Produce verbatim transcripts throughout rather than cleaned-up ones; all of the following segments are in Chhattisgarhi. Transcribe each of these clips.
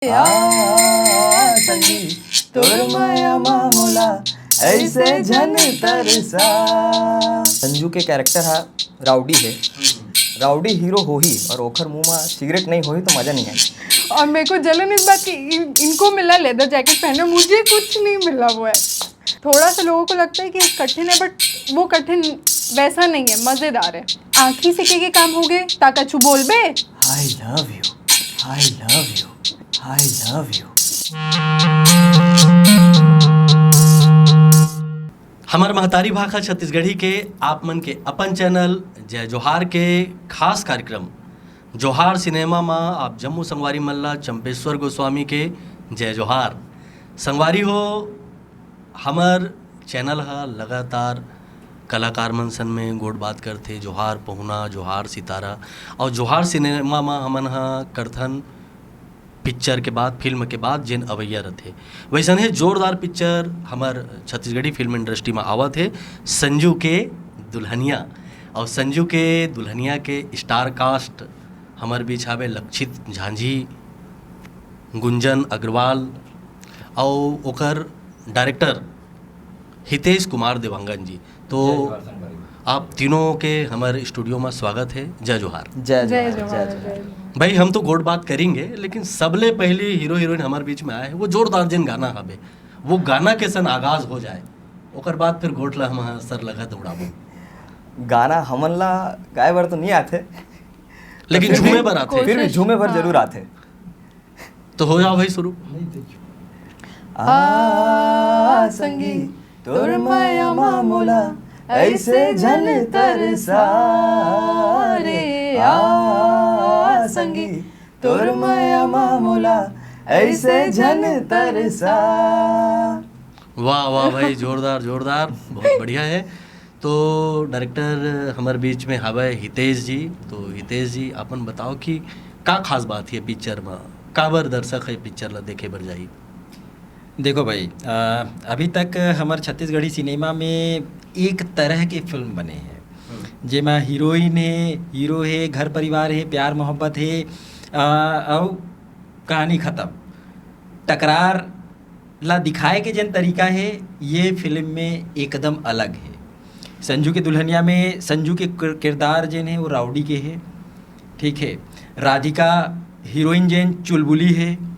आ, संगी, तोर मया मा मोला ऐसे झन तरसा। संजू के कैरेक्टर हा राउडी है। राउडी हीरो होही और ओखर मुंह मा सिगरेट नहीं होही तो मजा नहीं आए। और मेरे को जलन इस बात की, इन, इनको मिला लेदर जैकेट पहने, मुझे कुछ नहीं मिला हुआ है। थोड़ा सा लोगों को लगता है कि कठिन है, बट वो कठिन वैसा नहीं है, मज़ेदार है। आँखी से के, के काम हो गए, ता कछु बोलबे। I love you, I love you, I love you। हमर महतारी भाखा छत्तीसगढ़ी के आप मन के अपन चैनल जय जोहार के खास कार्यक्रम जोहार सिनेमा मा आप जम्मो संगवारी मन ला चंपेश्वर गोस्वामी के जय जोहार। संगवारी हो, हमर चैनल ह लगातार कलाकार मन सन में गोठ बात करथे, जोहार पहुना, जोहार सितारा, और जोहार सिनेमा मा हमन ह करथन पिक्चर के बाद, फिल्म के बाद जेन अवैया रथे, वैसन हे जोरदार पिक्चर हमर छत्तीसगढ़ी फिल्म इंडस्ट्री मा आवत हे, संजू के दुल्हनिया। और संजू के दुल्हनिया के स्टार कास्ट हमर बीच हावे लक्षित झांझी, गुंजन अग्रवाल, और ओकर डायरेक्टर हितेश कुमार देवांगन जी। तो आप तीनों के हमर स्टूडियो में स्वागत है। जय जोहार। जय जोहार, जय जोहार। भाई, हम तो गोठ बात करेंगे, लेकिन सबले पहली हीरो हीरोइन हमर बीच में आए हैं, वो जोरदार जिन गाना हवे, वो गाना के सन आगाज हो जाए, ओकर बाद फिर गोठ ला हम सरलगा दौड़ाबो। गाना हमन ला गाए बर तो नहीं आथे, लेकिन झूमे बर आथे। फिर भी झूमे बर जरूर आथे। तो हो जाओ भाई शुरू। आ संगी, तोर मया मा मोला ऐसे झन तरसा रे। आ संगी, तोर मया मा मोला ऐसे झन तरसा। वाह वाह भाई, जोरदार जोरदार, बहुत बढ़िया है। तो डायरेक्टर हमर बीच में हवय हितेश जी। तो हितेश जी, अपन बताओ कि का खास बात है पिक्चर में, काबर दर्शक है पिक्चर ला देखे बर जाही? देखो भाई, अ, अभी तक हमर छत्तीसगढ़ी सिनेमा में एक तरह के फिल्म बने हैं, जेमा हीरोइन है, हीरो है, घर परिवार है, प्यार मोहब्बत है, अ, अउ कहानी खत्म। टकरार ला दिखाए के जेन तरीका है, ये फिल्म में एकदम अलग है। संजू के दुल्हनिया में संजू के किर-, किरदार जेन है, वो राउडी के है, ठीक है। राधिका हीरोइन जेन चुलबुली है,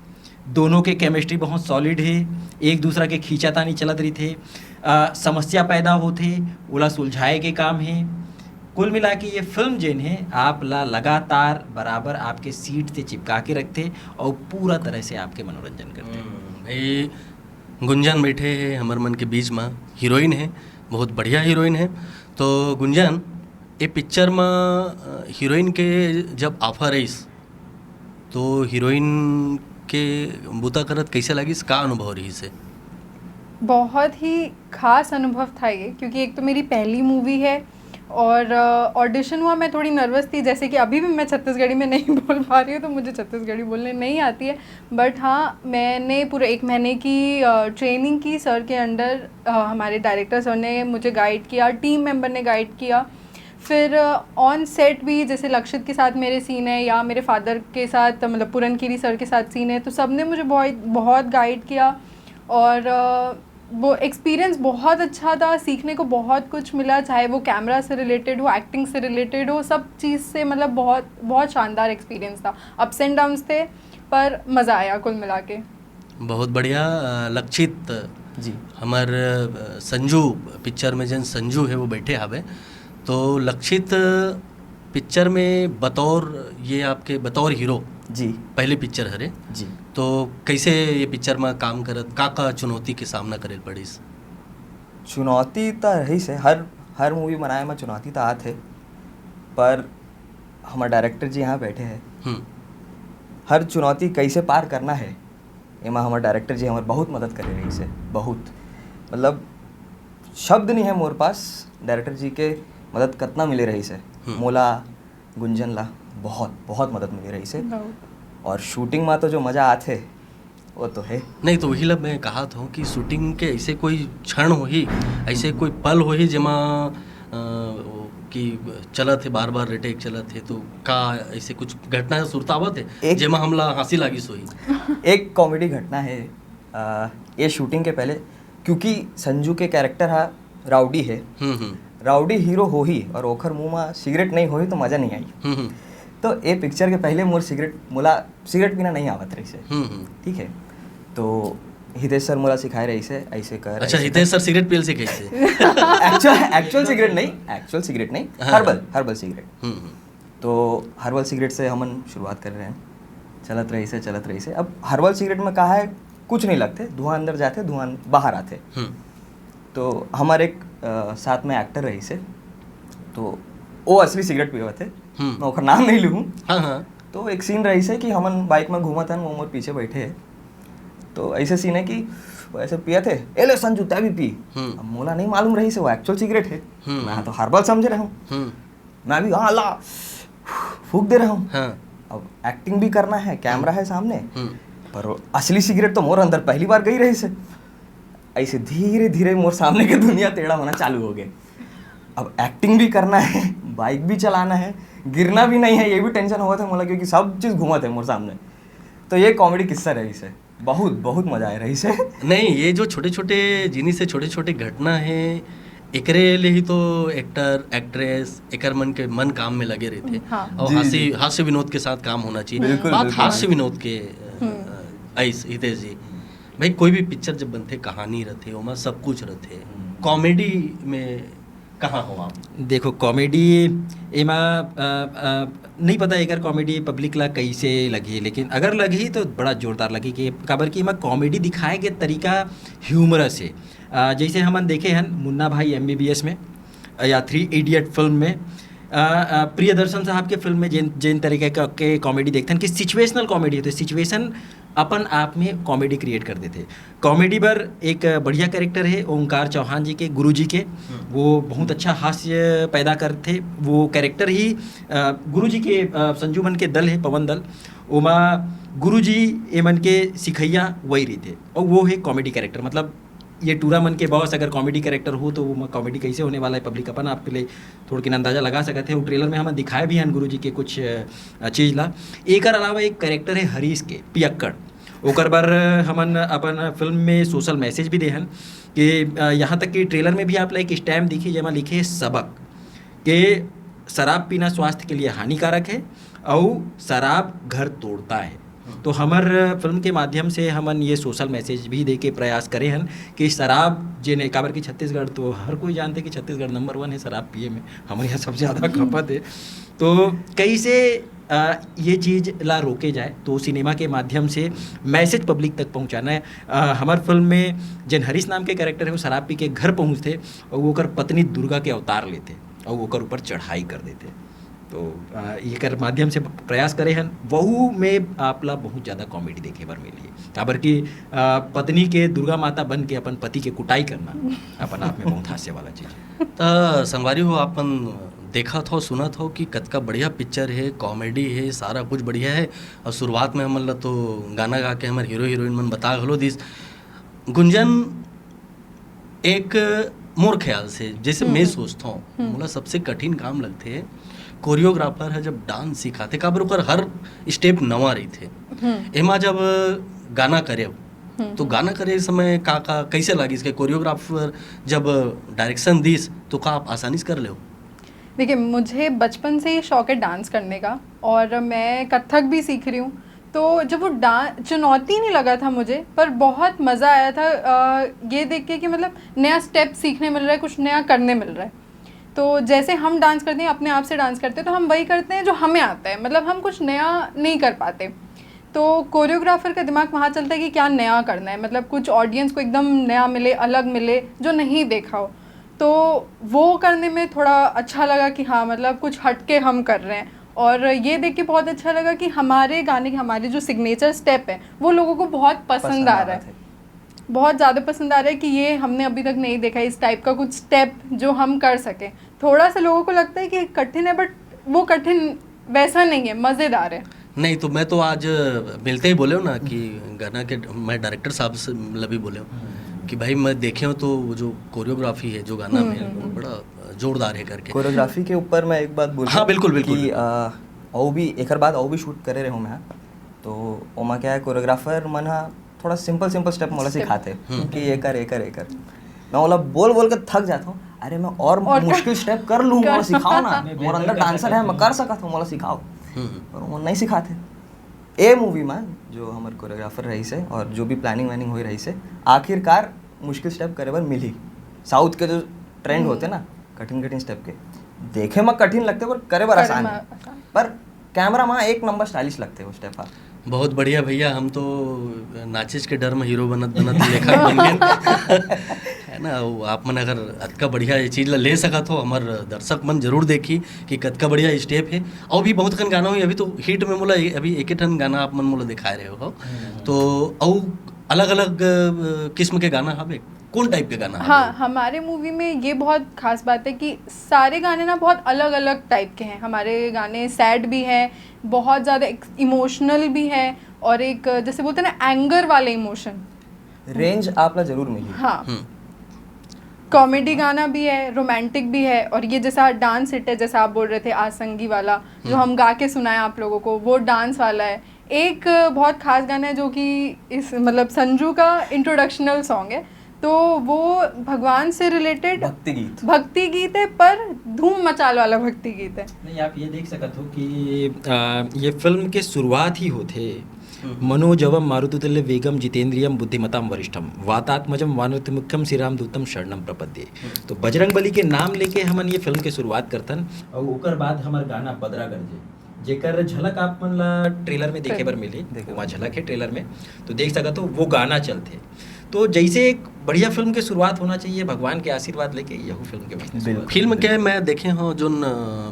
दोनों के केमिस्ट्री बहुत सॉलिड है, एक दूसरा के खींचातानी चलत रहिथे। अ, समस्या पैदा होथे, ओला सुलझाए के काम है। कुल मिला के ये फिल्म जेन है, आप ला लगातार बराबर आपके सीट से चिपका के रखथे और पूरा तरह से आपके मनोरंजन करथे। हम्म, भाई गुंजन बैठे है हमर मन के बीच में, हीरोइन है, बहुत बढ़िया हीरोइन है। तो गुंजन, ये पिक्चर में, अ, हीरोइन के जब ऑफर आइस, तो हीरोइन के बूता करत कैसे लगिस, का अनुभव रहिस हे? बहुत ही खास अनुभव था ये, क्योंकि एक तो मेरी पहली मूवी है और ऑडिशन हुआ, मैं थोड़ी नर्वस थी, जैसे कि अभी भी मैं छत्तीसगढ़ी में नहीं बोल पा रही हूँ, तो मुझे छत्तीसगढ़ी बोलने नहीं आती है। बट हाँ, मैंने पूरे एक महीने की ट्रेनिंग की सर के अंडर। हमारे डायरेक्टर सर ने मुझे गाइड किया, टीम मेंबर ने गाइड किया। फिर ऑन सेट भी जैसे लक्षित के साथ मेरे सीन है या मेरे फादर के साथ, मतलब पुरनकीरी सर के साथ सीन है, तो सब ने मुझे बहुत बहुत गाइड किया। और अ, वो एक्सपीरियंस बहुत अच्छा था, सीखने को बहुत कुछ मिला, चाहे वो कैमरा से रिलेटेड हो, एक्टिंग से रिलेटेड हो, सब चीज़ से, मतलब बहुत बहुत शानदार एक्सपीरियंस था। अप्स एंड डाउन्स थे, पर मज़ा आया कुल मिला के। बहुत बढ़िया। अ, लक्षित जी। हमर, अ, संजू पिक्चर में जन संजू है वो बैठे हवे, तो लक्षित पिक्चर में बतौर, ये आपके बतौर हीरो जी। पहली पिक्चर हरे जी। तो कैसे ये पिक्चर में काम करत, का का चुनौती के सामना करे पड़िस? चुनौती तो रहिस हे, हर हर मूवी बनाए में चुनौती तो आत है, पर हमारे डायरेक्टर जी यहाँ बैठे हैं, हम्म। हर चुनौती कैसे पार करना है, एमा हमारे डायरेक्टर जी हमारे बहुत मदद करे रहिस हे, बहुत, मतलब शब्द नहीं है मोर पास, डायरेक्टर जी के मदद कतना मिले रहिस हे। हम्म। मोला, गुंजन ला बहुत बहुत मदद मिले रहिस हे। बहुत। और शूटिंग में तो जो मजा आथे, वो तो है। नहीं, तो वही ला मैं कहा था कि शूटिंग के ऐसे कोई क्षण होही, ऐसे कोई पल होही, जेमा, अ, वो कि चलत हे, बार बार रिटेक चलत हे, तो का ऐसे कुछ घटना सुरतावत हे एक- जेमा हमला हंसी लागिस होही? एक कॉमेडी घटना है। अ, ये शूटिंग के पहले, क्योंकि संजू के कैरेक्टर हा राउडी है, हम्म हम्म राउडी हीरो होही और ओखर मुंह में सिगरेट नहीं होही तो मजा नहीं आई। हम्म हम्म तो ये पिक्चर के पहले मोर सिगरेट मोला सिगरेट पीना नहीं आवत रहिसे। हम्म हम्म। ठीक है, तो हितेश सर मोला सिखाए रहिसे, ऐसे कर, अच्छा, ऐसे हितेश सर सिगरेट पियल से कैसे? कर। एक्चुअल एक्चुअल सिगरेट नहीं, एक्चुअल सिगरेट नहीं, हाँ। Herbal herbal cigarette. Hmm hmm. तो हर्बल सिगरेट से हमन शुरुआत कर रहे हैं, चलत रहिसे चलत रहिसे। अब हर्बल सिगरेट में का है, कुछ नहीं लगते, धुआं अंदर जाते, धुआं बाहर आते। हम्म तो हमारे एक अ, साथ में एक्टर रहिसे, तो वो असली सिगरेट पीवत है, हम्म। मैं ओकर नाम नहीं लूँ। हाँ हाँ। तो एक सीन रहिसे कि हमन बाइक में घूमत हन, वो मोर पीछे बैठे है। तो ऐसे सीन है कि वो ऐसे पियत है, "ए ले संजू, तै भी पी।" हम्म। अब मोला नहीं मालूम रहिसे वो एक्चुअल सिगरेट है, हम्म। मैं तो हर्बल समझ रहा हूँ। हम्म मैं भी, "हाँ ला," फूंक दे रहा हूँ। हाँ। अब एक्टिंग भी करना है, कैमरा है सामने, हम्म पर असली सिगरेट तो मोर अंदर पहली बार गई रहिसे। ऐसे धीरे धीरे मोर सामने के दुनिया टेढ़ा होना चालू हो गए। अब एक्टिंग भी करना है, बाइक भी चलाना है, गिरना भी नहीं है, ये भी टेंशन होवत है मोला, क्योंकि सब चीज घूमत है मोर सामने। तो ये कॉमेडी किस्सा रहिसे, बहुत बहुत मजा आए रहिसे। नहीं, ये जो छोटे छोटे जिनिस है, छोटे छोटे घटना है, एकरे ले ही तो एक्टर एक्ट्रेस एकर मन के मन काम में लगे रहते। हाँ। और जी, हास्य जी। हास्य विनोद के साथ काम होना चाहिए। बिल्कुल, बात बिल्कुल। हास्य विनोद के हम्म। अ, आइस हितेश जी, भाई कोई भी पिक्चर जब बनते, कहानी रहते, ओमा सब कुछ रहते, हम्म। कॉमेडी में कहाँ हो आप? देखो, कॉमेडी एमा अ, अ, नहीं पता एकर कॉमेडी पब्लिक ला कैसे लगही, लेकिन अगर लगही तो बड़ा जोरदार लगही। कि काबर कि एमा कॉमेडी दिखाए के तरीका ह्यूमरस है। अ, जैसे हमन देखे हन मुन्ना भाई एमबीबीएस में, अ, या थ्री इडियट फिल्म में, अ, अ, प्रियदर्शन साहब के फिल्म में जेन जेन तरीके का के कॉमेडी देखथन कि सिचुएशनल कॉमेडी होथे, सिचुएशन अपन आप में कॉमेडी क्रिएट कर देथे। कॉमेडी बर एक बढ़िया कैरेक्टर है ओंकार चौहान जी के, गुरु जी के। वो बहुत अच्छा हास्य पैदा करथे। वो कैरेक्टर ही अ, गुरु जी के, अ, संजू मन के दल है, पवन दल, ओमा गुरु जी एमन के सिखैया वही रहिथे। और वो है कॉमेडी कैरेक्टर, मतलब ये टूरा मन के बॉस अगर कॉमेडी कैरेक्टर हो तो वो कॉमेडी कैसे होने वाला है, पब्लिक अपन आप के लिए थोड़किन अंदाजा लगा सकत है। वो ट्रेलर में हमन दिखाए भी हन गुरु जी के कुछ अ, चीज ला। एकर अलावा एक कैरेक्टर है हरीश के, पियक्कड़। ओकर बर हमन अपन फिल्म में सोशल मैसेज भी दे हन कि अ, यहाँ तक कि ट्रेलर में भी आप ला एक स्टैम्प दिखी जेमा लिखे है, "सबक के शराब पीना स्वास्थ्य के लिए हानिकारक है और शराब घर तोड़ता है।" तो हमर फिल्म के माध्यम से हमन ये सोशल मैसेज भी दे के प्रयास करे हन कि शराब जेन, काबर कि छत्तीसगढ़ तो हर कोई जानते कि छत्तीसगढ़ नंबर वन है शराब पिए में, हमर यहाँ सबसे ज़्यादा खपत है। तो कैसे अ, ये चीज ला रोके जाए, तो सिनेमा के माध्यम से मैसेज पब्लिक तक पहुँचाना है। अ, हमर फिल्म में जेन हरीश नाम के कैरेक्टर है, वो शराब पी के घर पहुँचते और वो ओकर पत्नी दुर्गा के अवतार लेते और ओकर ऊपर चढ़ाई कर देते। तो अ, एकर माध्यम से प्रयास करे हन। वहू में आप ला बहुत ज़्यादा कॉमेडी देखे बर मिलही, काबर कि अ, पत्नी के दुर्गा माता बन के अपन पति के कुटाई करना अपन आप में बहुत हास्य वाला चीज है। त संगवारी हो, अपन देखत हो, सुनत हो कि कतका बढ़िया पिक्चर है, कॉमेडी है, सारा कुछ बढ़िया है। और शुरुआत में हमन ला तो गाना गा के हमर हीरो हीरोइन मन बता घलो दिस। गुंजन, एक मोर ख्याल से, जैसे मैं सोचता हूँ, मोला सबसे कठिन काम लगथे कोरियोग्राफर है जब डांस सिखाथे, काबर ओकर हर स्टेप नवा रहिथे। एमा जब गाना करे, तो गाना करे समय का का कैसे लागिस के कोरियोग्राफर जब डायरेक्शन दिस तो का आप आसानी से कर लेव? देखिए, मुझे बचपन से ही शौक है डांस करने का और मैं कथक भी सीख रही हूँ। तो जब वो डांस चुनौती नहीं लगा था मुझे, पर बहुत मज़ा आया था। अ, ये देख के कि मतलब नया स्टेप सीखने मिल रहा है, कुछ नया करने मिल रहा है। तो जैसे हम डांस करते हैं, अपने आप से डांस करते हैं, तो हम वही करते हैं जो हमें आता है, मतलब हम कुछ नया नहीं कर पाते। तो कोरियोग्राफर का दिमाग वहाँ चलता है कि क्या नया करना है, मतलब कुछ ऑडियंस को एकदम नया मिले, अलग मिले, जो नहीं देखा हो। तो वो करने में थोड़ा अच्छा लगा कि हाँ, मतलब कुछ हटके हम कर रहे हैं। और ये देख के बहुत अच्छा लगा कि हमारे गाने के, हमारे जो सिग्नेचर स्टेप है, वो लोगों को बहुत पसंद आ रहा है। बहुत ज़्यादा पसंद आ रहा है कि ये हमने अभी तक नहीं देखा है, इस टाइप का कुछ स्टेप जो हम कर सकें। थोड़ा सा लोगों को लगता है कि कठिन है, बट वो कठिन वैसा नहीं है, मज़ेदार है। नहीं, तो मैं तो आज मिलते ही बोले हूँ ना कि गाना के, मैं डायरेक्टर साहब से मतलब भी बोले हूँ कि भाई मैं देखे हूँ तो वो जो कोरियोग्राफी है जो गाना में, वो बड़ा जोरदार हे करके। कोरियोग्राफी के ऊपर मैं एक बात बोलूँ हाँ, बिल्कुल, बिल्कुल, कि बिल्कुल। अ, अउ भी एकर बाद अउ भी शूट करे रहे हूँ मैं, तो ओमा क्या है, कोरियोग्राफर मन हा थोड़ा सिंपल सिंपल स्टेप मोला Step। सिखाते कि ये कर, ये कर, ये कर। मैं ओला बोल बोल के थक जाता हूँ, अरे मैं और और मुश्किल स्टेप कर लूँ, मोला सिखाओ ना, मैं मोर अंदर बेहतर कर डांसर है, सकता मैं हूँ। कर सकता हूँ, मोला सिखाओ। हम्म। पर वो नहीं सिखाते। ए मूवी में जो हमर कोरियोग्राफर रहिस हे और जो भी प्लानिंग वानिंग होई रहिस हे, आखिरकार मुश्किल स्टेप करे बर मिली। साउथ के जो ट्रेंड होते ना कठिन कठिन स्टेप के, देखे में कठिन लगते पर करे बर करे आसान में है। आसान। पर कैमरा में एक नंबर स्टाइलिश लगते वो स्टेप हा। बहुत बढ़िया भैया, हम तो नाचिस के डर में हीरो बनत बनत लेखक बन गए। है ना, वो आप मन अगर अतका बढ़िया ये चीज ला ले सकत हो, हमर दर्शक मन जरूर देखी कि कतका बढ़िया स्टेप है। और भी बहुत कन गाना हुई, अभी तो हिट में मोला अभी एक ठन गाना आप मन मोला दिखा रहे हो, तो अउ अलग अलग किस्म के गाना हवे, कौन टाइप के गाना हाँ, हवे? हमारे मूवी में ये बहुत खास बात है कि सारे गाने ना बहुत अलग अलग टाइप के हैं। हमारे गाने सैड भी हैं, बहुत ज़्यादा इमोशनल भी हैं, और एक जैसे बोलते हैं ना, एंगर वाले इमोशन। रेंज आप ला जरूर मिली। हाँ, हम्म। कॉमेडी गाना भी है, रोमांटिक भी है, और ये जैसा डांस हिट है, जैसा आप बोल रहे थे आसंगी वाला, जो हम गा के सुनाए आप लोगों को, वो डांस वाला है। एक बहुत खास गाना है जो कि इस मतलब संजू का इंट्रोडक्शनल सॉन्ग है, तो वो भगवान से रिलेटेड भक्ति गीत। भक्ति गीत है, पर धूम मचाल वाला भक्ति गीत है। नहीं, आप ये देख सकत हो कि आ, ये फिल्म के शुरुआत ही होथे, मनोजवम मारुततुल्य वेगम जितेंद्रियम बुद्धिमताम वरिष्ठम वातात्मजम वानरतमुख्यम श्री रामदूतम शरणम प्रपद्ये। तो बजरंग बली के नाम लेके हमन ये फिल्म के शुरुआत करथन। और ओकर बाद हमर गाना बदरा गरजे, जेकर झलक आप मन ला ट्रेलर में देखे बर मिली। देखे वहाँ झलक है ट्रेलर में, तो देख सकत हो वो गाना चलथे। तो जैसे एक बढ़िया फिल्म के शुरुआत होना चाहिए, भगवान के आशीर्वाद लेके यहू फिल्म के बढ़िया शुरुआत। बिल्कुल। फिल्म के मैं देखे हूँ जोन अ,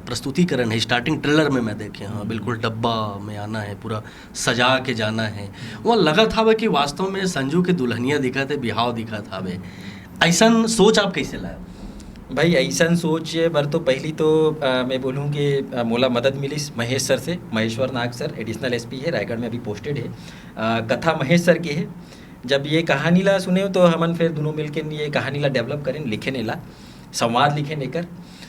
प्रस्तुतिकरण है, स्टार्टिंग ट्रेलर में मैं देखे हूँ, बिल्कुल डब्बा में आना है, पूरा सजा के जाना है। वो लगत हवे कि वास्तव में संजू के दुल्हनिया दिखत है, बिहाव दिखत हवे। ऐसन सोच आप कैसे लाए? भाई, ऐसन सोच बर तो पहली तो आ, मैं बोलूँ कि आ, मोला मदद मिलिस महेश सर से, महेश्वर नाग सर, एडिशनल एसपी है, रायगढ़ में अभी पोस्टेड है। आ, कथा महेश सर की है। जब ये कहानी ला सुने तो हमन फिर दोनों मिलके ये कहानी ला डेवलप करें, लिखे ने ला, संवाद लिखे नेकर।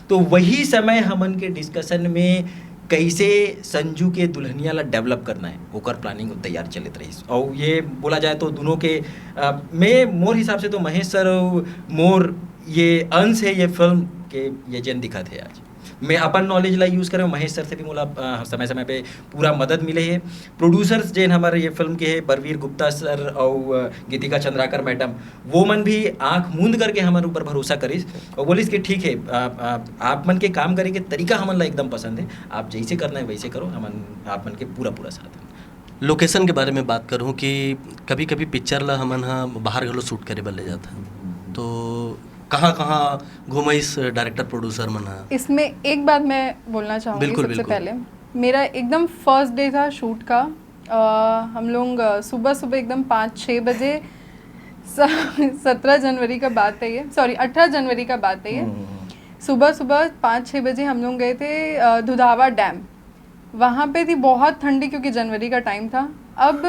तो वही समय हमन के डिस्कशन में कैसे संजू के दुल्हनिया ला डेवलप करना है, ओकर प्लानिंग तैयार चलत रहिस। और ये बोला जाए तो दोनों के आ, मैं, मोर हिसाब से तो महेश सर और मोर ये अंश है ये फिल्म के, ये जेन दिखत है आज। मैं अपन नॉलेज ला यूज़ करें, महेश सर से भी मोला आ, समय समय पे पूरा मदद मिले है। प्रोड्यूसर्स जेन हमारे ये फिल्म के है, बरवीर गुप्ता सर और आ, गीतिका चंद्राकर मैडम, वो मन भी आंख मूंद करके हमारे ऊपर भरोसा करिस और बोलिस कि ठीक है, आ, आ, आप मन के काम करे के तरीका हमन ला एकदम पसंद है, आप जैसे करना है वैसे करो, हमन आप मन के पूरा पूरा साथ है। लोकेशन के बारे में बात करूँ कि कभी कभी पिक्चर ला हमन हा बाहर घलो शूट करे बर ले जाता, तो कहाँ कहाँ घुमाइस डायरेक्टर प्रोड्यूसर मन हा? इसमें एक बात मैं बोलना चाहूँगी बिल्कुल, सबसे बिल्कुल। पहले। मेरा एकदम फर्स्ट डे था शूट का। अ, हम लोग अ, सुबह सुबह एकदम पाँच छः बजे, सत्रह जनवरी का बात है ये, सॉरी, अठारह जनवरी का बात है ये। सुबह सुबह पाँच छः बजे हम लोग गए थे अ, दुधावा डैम। वहाँ पे थी बहुत ठंडी, क्योंकि जनवरी का टाइम था। अब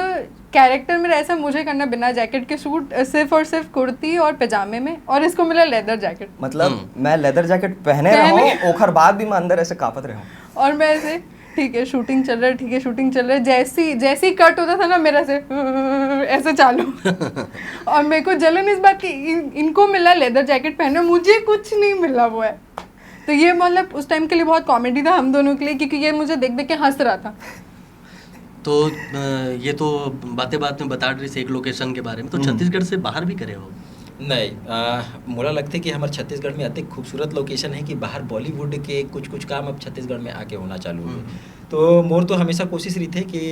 कैरेक्टर मेरा ऐसा, मुझे करना बिना जैकेट के शूट, सिर्फ और सिर्फ कुर्ती और पैजामे में, और इसको मिला लेदर जैकेट। मतलब मैं लेदर जैकेट पहने पहने- रहा हूँ, ओखर बाद भी मैं अंदर ऐसे कांपत रहा हूँ। और मैं ऐसे, ठीक है, शूटिंग चल रहा है, ठीक है, शूटिंग चल रहा है, जैसी जैसे ही कट होता था ना, मेरा ऐसे ऐसे चालू। और मेरे को जलन इस बात की, इन, इनको मिला लेदर जैकेट पहने, मुझे कुछ नहीं मिला हुआ है। तो ये मतलब उस टाइम के लिए बहुत कॉमेडी था हम दोनों के लिए, क्योंकि ये मुझे देख देख के हंस रहा था। तो अ, ये तो बातें बात में बता रही थी एक लोकेशन के बारे में, तो छत्तीसगढ़ से बाहर भी करे हो? नहीं, आ, मोला लगते कि हमारे छत्तीसगढ़ में अतेक खूबसूरत लोकेशन है कि बाहर बॉलीवुड के कुछ कुछ काम अब छत्तीसगढ़ में आके होना चालू हुए। तो मोर तो हमेशा कोशिश रही थे कि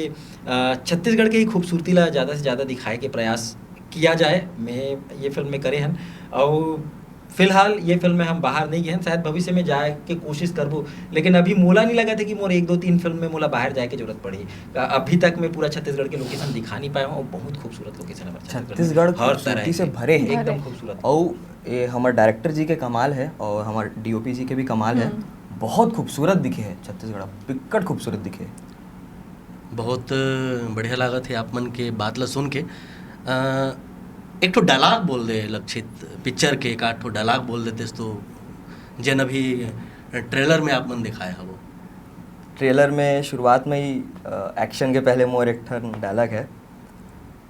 आ, छत्तीसगढ़ के ही खूबसूरती ला ज़्यादा से ज़्यादा दिखाए के प्रयास किया जाए। मैं ये फिल्म में करे हन और फिलहाल ये फिल्म में हम बाहर नहीं गए हैं। शायद भविष्य में जाए के कोशिश करबो, लेकिन अभी मोला नहीं लगा था कि मोर एक दो तीन फिल्म में मोला बाहर जाए के जरूरत पड़ी। अभी तक मैं पूरा छत्तीसगढ़ के लोकेशन दिखा नहीं पाया हूँ और बहुत खूबसूरत लोकेशन है हमारे छत्तीसगढ़ हर तरह खूबसूरती से के। भरे है। एकदम खूबसूरत। और ये हमारे डायरेक्टर जी के कमाल है और हमारे डीओपी जी के भी कमाल है। बहुत खूबसूरत दिखे है छत्तीसगढ़, बिकट खूबसूरत दिखे है। बहुत बढ़िया लागत है आप मन के बात ला सुन के। अ, एक ठो डायलॉग बोल दे लक्षित, पिक्चर के एक आध ठो डायलॉग बोल देते तो जेन अभी ट्रेलर में आप मन दिखाए हवो? ट्रेलर में शुरुआत में ही एक्शन के पहले मोर एक ठन डायलॉग है,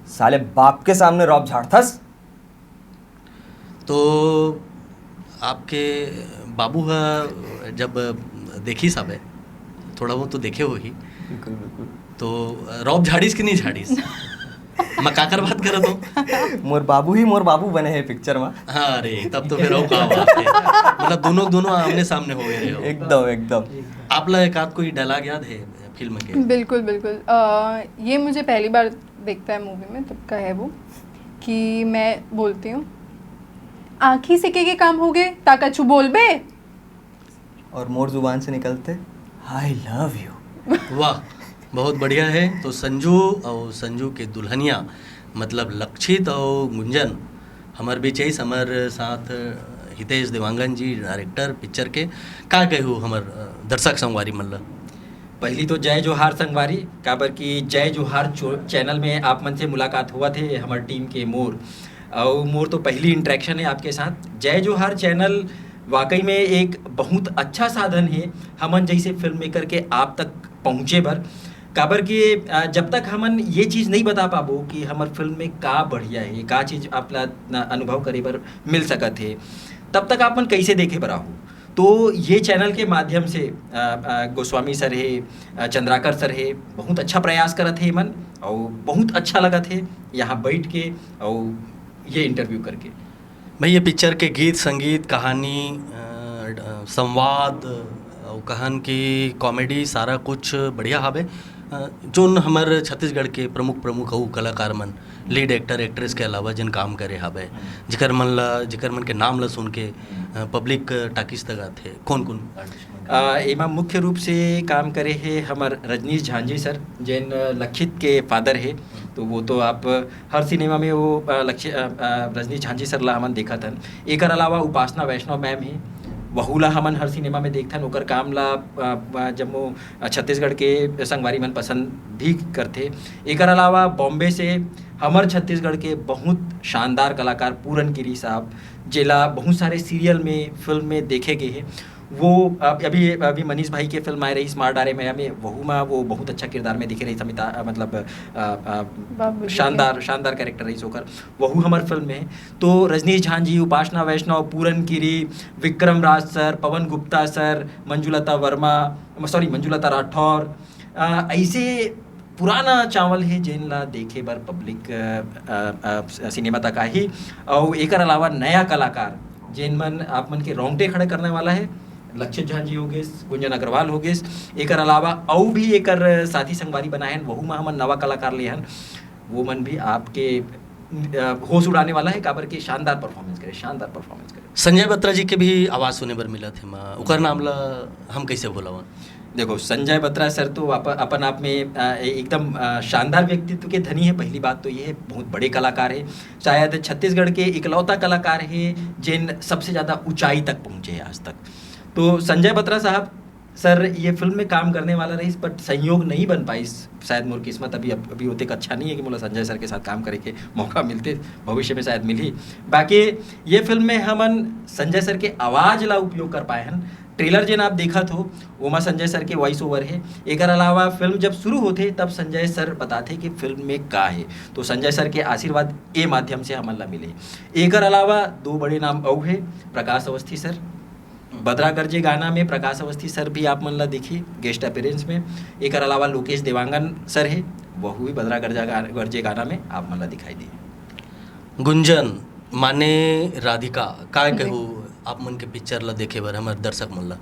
"साले बाप के सामने रॉब झाड़थस।" तो आपके बाबू ह जब देखिस हवे, थोड़ा बहुत तो देखे होही, बिल्कुल, बिल्कुल। तो रॉब झाड़िस कि नहीं झाड़िस? मैं काकर बात करत हूँ? मोर बाबू ही मोर बाबू बने हे पिक्चर में। हाँ, अरे, तब तो फिर अउ का बात है। मतलब, दोनों, दोनों आमने सामने हो गए रहे हो। एकदम, एकदम। आपला एक आध कोई डायलॉग याद है फिल्म के? बिल्कुल, बिल्कुल। अ, ये मुझे पहली बार देखता है मूवी में, तब का है वो, कि मैं बोलती हूँ, "आँखी से के, के काम हो गए, ता कछु बोलबे?" और मोर जुबान से निकलते, "I love you।" वाह, बहुत बढ़िया है। तो संजू और संजू के दुल्हनिया, मतलब लक्षित और गुंजन, हमर बीच आइस, हमर साथ हितेश देवांगन जी, डायरेक्टर पिक्चर के। का कहू हमर, अ, दर्शक संगवारी मन ल? पहली तो जय जोहार संगवारी, काबर कि जय जोहार चो-, चैनल में आप मन से मुलाकात हुआ थे, हमर टीम के मोर, और मोर तो पहली इंटरेक्शन है आपके साथ। जय जोहार चैनल वाकई में एक बहुत अच्छा साधन है हमन जैसे फिल्म मेकर के आप तक पहुँचे बर, काबर कि, अ, जब तक हमन ये चीज़ नहीं बता पाबो कि हमर फिल्म में का बढ़िया है, का चीज़ आप ला न-, अनुभव करे बर मिल सकत है, तब तक आप मन कैसे देखे बर आहू? तो ये चैनल के माध्यम से, अ, अ, गोस्वामी सर है, अ, चंद्राकर सर है, बहुत अच्छा प्रयास करत है मन, और बहुत अच्छा लगत है यहाँ बैठ के और ये इंटरव्यू करके। भाई, ये पिक्चर के गीत, संगीत, कहानी, अ, ड-, संवाद, अउ कहन की कॉमेडी, सारा कुछ बढ़िया हावे। अ, जोन हमर छत्तीसगढ़ के प्रमुख, प्रमुख अउ कलाकार मन, लीड एक्टर, एक्ट्रेस के अलावा जिन काम करे हावे, जिकर मन ला, जिकर मन के नाम ला सुन के, अ, पब्लिक टाकीज तक आथे, कौन, कौन? अ, एमा मुख्य रूप से काम करे हे हमर रजनीश झांझी सर, जेन लक्षित के फादर हे, तो वो तो आप हर सिनेमा में वो, अ, लक्ष्य, अ, अ, रजनीश झांझी सर ला हमन देखत हन। एकर अलावा उपासना वैष्णव मैम हे, वहू ला हमन हर सिनेमा में देखथन, ओकर काम ला, अ, अ, जम्मो, अ, छत्तीसगढ़ के संगवारी मन पसंद भी करथे। एकर अलावा बॉम्बे से हमर छत्तीसगढ़ के बहुत शानदार कलाकार पूरन गिरी साहब, जेला बहुत सारे सीरियल में, फिल्म में देखे गए हे। वो, अ, अभी, अभी मनीष भाई के फिल्म आए रही स्मार्ट डारे में, हमें वहू में वो बहुत अच्छा किरदार में दिखे रही, अमिताभ, अ, मतलब, अ, अ, बाबूजी के। शानदार, शानदार कैरेक्टर रही ओकर, वहू हमर फिल्म में। तो रजनीश झांझी, उपासना वैष्णव, पूरन गिरी, विक्रम राज sir, Pawan Gupta sir, Manjulata Verma, sorry, Manjulata Rathore, अ, ऐसे पुराना चावल हे जेन ला देखे बर पब्लिक, अ, अ, अ, सिनेमा तक आही। अउ एकर अलावा नया कलाकार जेन मन आप मन के रोंगटे खड़े करने वाला हे, लक्षित झांझी हो गेस, गुंजन अग्रवाल हो गेस, एकर अलावा अउ भी एकर साथी संगवारी बनाए हन, वहू म हमन नवा कलाकार ले हन, वो मन भी आपके, अ, होश उड़ाने वाला है, काबर के शानदार परफॉर्मेंस करे, शानदार परफॉर्मेंस करे। संजय बत्रा जी के भी आवाज़ सुने बर मिलत हे, मा ओकर नाम ला हम कैसे भुलावन? देखो, संजय बत्रा सर तो आप, अपन आप में, अ, एकदम, अ, शानदार व्यक्तित्व के धनी है। पहली बात तो ये है, बहुत बड़े कलाकार है, शायद छत्तीसगढ़ के इकलौता कलाकार है जिन सबसे ज़्यादा ऊंचाई तक पहुँचे हैं आज तक। तो संजय बत्रा साहब सर ये फिल्म में काम करने वाला रहिस, but संयोग नहीं बन पाइस, शायद मोर किस्मत अभी, अभी ओतेक अच्छा नहीं है कि मोला संजय सर के साथ काम करे के मौका मिलते, भविष्य में शायद मिली। बाकी ये फिल्म में हमन संजय सर के आवाज़ ला उपयोग कर पाए हन। ट्रेलर जेन आप देखत हो, ओमा संजय सर के वॉइस ओवर हे। एकर अलावा फिल्म जब शुरू होथे, तब संजय सर बताथे कि फिल्म में का हे। तो संजय सर के आशीर्वाद ए माध्यम से हमन ला मिले। एकर अलावा दो बड़े नाम अउ हे, प्रकाश अवस्थी सर, बदरा गरजे गाना में प्रकाश अवस्थी सर भी आप मन ला दिखी गेस्ट अपीयरेंस में। एकर अलावा लोकेश देवांगन सर हे, वहू भी बदरा गरजा गा-, गरजे गाना में आप मन ला दिखाई दी। गुंजन माने राधिका, काय जी। कहू आप मन के पिक्चर ला देखे बर हमर दर्शक मन ला?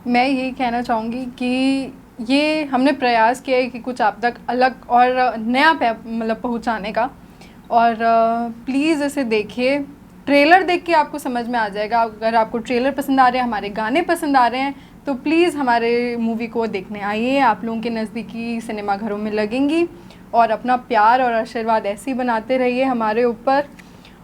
मैं यही कहना चाहूँगी कि ये हमने प्रयास किया है कि कुछ आप तक अलग और नया पै-, मतलब पहुँचाने का। और, अ, प्लीज़ इसे देखिए, ट्रेलर देख के आपको समझ में आ जाएगा। अगर आपको ट्रेलर पसंद आ रहे हैं, हमारे गाने पसंद आ रहे हैं, तो प्लीज़ हमारे मूवी को देखने आइए। आप लोगों के नज़दीकी सिनेमा घरों में लगेंगी। और अपना प्यार और आशीर्वाद ऐसे ही बनाते रहिए हमारे ऊपर।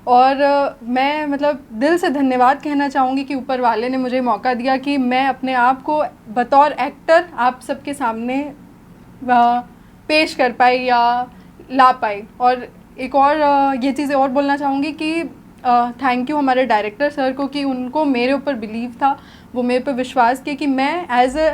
और, अ, मैं, मतलब, दिल से धन्यवाद कहना चाहूँगी कि ऊपर वाले ने मुझे मौका दिया कि मैं अपने आप को बतौर एक्टर आप सबके सामने, अ, पेश कर पाई या ला पाई। और एक और, अ, ये चीज़ें और बोलना चाहूँगी कि, अ, थैंक यू हमारे डायरेक्टर सर को कि उनको मेरे ऊपर बिलीव था, वो मेरे पे विश्वास किया कि मैं एज ए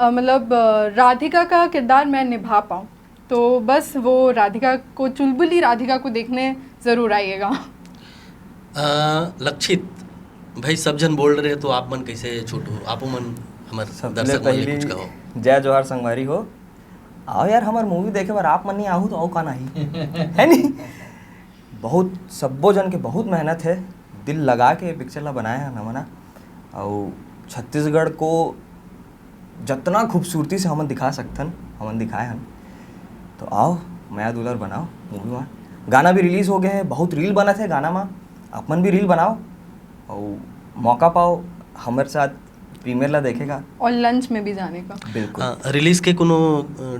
मतलब अ, राधिका का किरदार मैं निभा पाऊँ। तो बस वो राधिका को, चुलबुली राधिका को देखने ज़रूर आइएगा। अ, लक्षित भाई, सब जन बोल रहे तो आप मन कैसे छूटू? आप मन हमर सबले दर्शक मन ले पहली कुछ कहो। जय जोहार संगवारी हो। आओ यार, हमार मूवी देखे बर आप मन नहीं आहू तो आओ का नहीं, है नहीं? बहुत सब्बो जन के बहुत मेहनत है, दिल लगा के पिक्चर ला बनाए हन हमन ह। अउ छत्तीसगढ़ को जतना खूबसूरती से हमन दिखा सकथन, हमन दिखाए हन। तो आओ, मया दुलर बनाओ मूवी में। गाना भी रिलीज हो गए है, बहुत रील बनत है गाना में, आप मन भी रील बनाओ अउ मौका पाओ हमर साथ प्रीमियर ला देखे का। और लंच में भी जाने का। बिल्कुल। हाँ, रिलीज के कोनो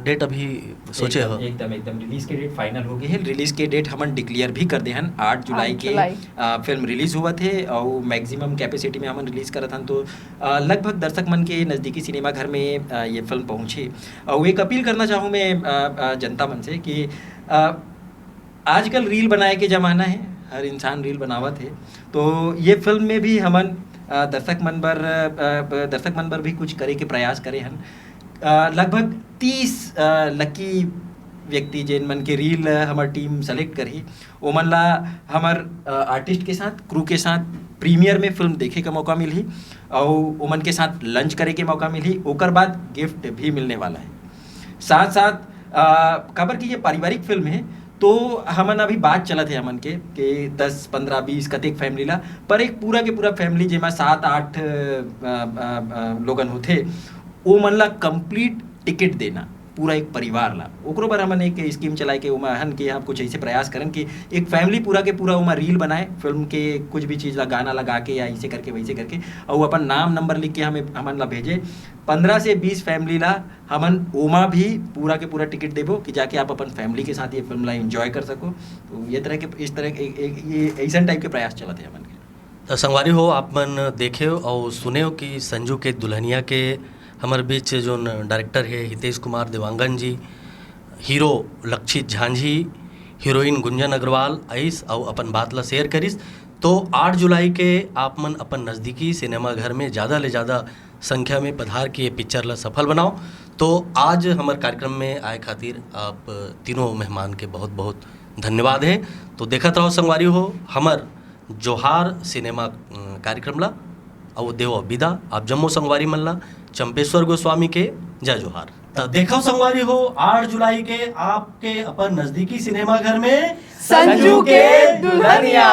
डेट अभी सोचे हो? एकदम एकदम रिलीज के डेट फाइनल हो गई है। रिलीज के डेट हमन डिक्लेयर भी कर दे हन, आठ जुलाई आठ के जुलाई। आ, फिल्म रिलीज हुआ थे और मैक्सिमम कैपेसिटी में हमन रिलीज करत हन, तो आ, लगभग दर्शक मन के नज़दीकी सिनेमा घर में आ, ये फिल्म पहुँचे। और एक अपील करना चाहूँ मैं आ, आ, जनता मन से कि आ, आजकल रील बनाए के जमाना है, हर इंसान रील बनावत है, तो ये फिल्म में भी हमन आ, दर्शक मन बर आ, दर्शक मन बर भी कुछ करे के प्रयास करे हन। आ, लगभग तीस लकी व्यक्ति जेन मन के रील हमर टीम सेलेक्ट करही, ओमन ला हमर आर्टिस्ट के साथ, क्रू के साथ प्रीमियर में फिल्म देखे का मौका मिलही और ओमन के साथ लंच करे के मौका मिलही। ओकर बाद गिफ्ट भी मिलने वाला है। साथ साथ आ, काबर कि ये पारिवारिक फिल्म है, तो हमन अभी बात चलत है हमन के कि दस, पन्द्रह, बीस कतेक फैमिली ला, पर एक पूरा के पूरा फैमिली जेमा सात आठ आ, आ, आ, लोगन होथे, ओ मन ला कंप्लीट टिकट देना पूरा एक परिवार ला। ओकरो बर हमन एक स्कीम चलाए के ओमा हन कि हम कुछ ऐसे प्रयास करन कि एक फैमिली पूरा के पूरा ओमा रील बनाए, फिल्म के कुछ भी चीज़ ला, गाना लगा के या ऐसे करके वैसे करके, और अपन नाम नंबर लिख के हमें, हमन ला भेजे। पन्द्रह से बीस फैमिली ला हमन ओमा भी पूरा के पूरा टिकट देबो कि जाके आप अपन फैमिली के साथ ये फिल्म ला एंजॉय कर सको। तो ये तरह के, इस तरह के एक, एक, ये ऐसा टाइप के प्रयास चलत है हमन के। तो संगवारी हो, आप मन देखे और सुने हो कि संजू के दुल्हनिया के हमर बीच जो डायरेक्टर है हितेश कुमार देवांगन जी, हीरो लक्षित झांझी, हीरोइन गुंजन अग्रवाल आइस और अपन बात ला शेयर करिस। तो आठ जुलाई के आप मन अपन नज़दीकी सिनेमा घर में ज़्यादा ले ज़्यादा संख्या में पधार के ये पिक्चर ला सफल बनाओ। तो आज हमर कार्यक्रम में आए खातिर आप तीनों मेहमान के बहुत बहुत धन्यवाद है। तो देखत रहो संगवारी हो हमर जोहार सिनेमा, अ, कार्यक्रम ला। अउ देवो विदा आप जम्मो संगवारी मन ला चंपेश्वर गोस्वामी के जय जोहार। त देखो संगवारी हो, आठ जुलाई के आपके अपन नजदीकी सिनेमा घर में संजू के दुल्हनिया।